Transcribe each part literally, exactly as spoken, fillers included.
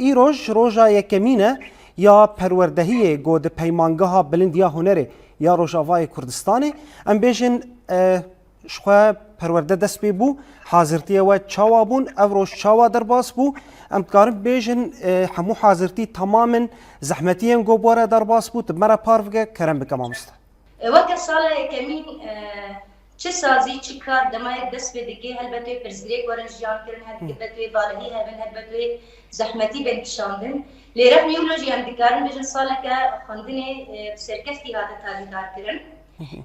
Îroj roja yekemîn e ya perwerdehiyê ku di Peymangeha Bilind ya Hunerê ya Rojavayê Kurdistanê, em bêjin, e, ji xwe perwerde dest pê bû, hazirtiyê we çawa bûn, ev roj çawa derbas bû? Em dikarin bêjin, e, hemû hazirtî temam in, zehmetiyên ku bi we re derbas bû, tu bi me re parve ke, kerem bike mamoste. E, weke sala yekemîn, e, çi sazî, çi kar demayek dest pê dike, helbet wê pirsgirêk werin jiyan kirin, helbet wê valehî hebin, helbet wê zehmetî bên kişandin. Lê rexmî wilo jî em dikarin bêjin saleke xwendinê, e, bi serkeftî hate talîdar kirin.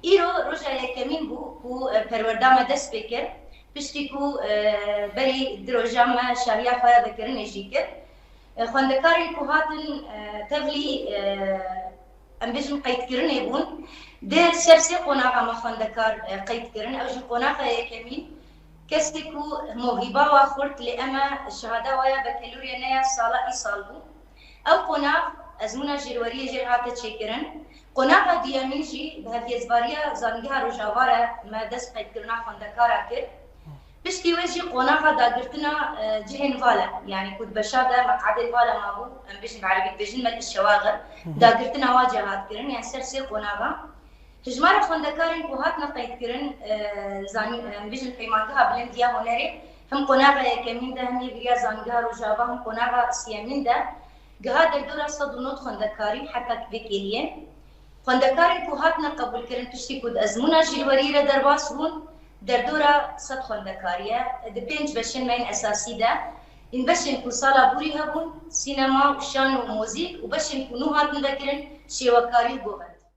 Îro roja yekemîn bû ku, e, perwerda me dest pê kir. Piştî ku, e, berî di roja me şahiya xwe ya vekirinê jî kir. E, xwendekarên ku hatin, e, tevlî, e, em bêjin qeydkirinê bûn. Di ser sê qonaxa me xwendekar, e, qeyd kirin. Ew jî qonaxa yekemîn, kesê ku mohîba wa xurt, lê eme şehada wa ya bekelorya ne ya sala îsal bû. Ew qonax ezmûna jêrweriyê jê re hate çêkirin. Qonaxa duyemîn jî bi hevhêzvariya Zanîngeha Rojava re me dest qeydkirina xwendekara kir. Piştî wê jî qonaxa dagirtina, e, cihên vala, yanî ku di beşa de meqadên vala mabû, em bêjin bi erebî dibêjin mel'î şewaxir, dagirtina wa cehat kirin, yan ser sê qonaxa. Hijmara xwendekarên ku hatine qeydkirin, e, zanî-, em bêjin Peymangeha Bilind ya Hunerê, him qonaxa yekemîn de, him yê biriya Zanîngeha Rojava, him qonaxa siyemîn de, giha derdora sed û nod xwendekarî heta vê kêliyê. Xwendekarên ku hatine qebûlkirin piştî ku di ezmûna jêrweriyê re derbas bûn, derdora sed xwendekarî ye. Di pênc beşên me yên esasî de, hîn beşên ku sala borî hebûn, sînema û şan û muzîk û beşên ku nû hatin vekirin, şêwekarî û govend.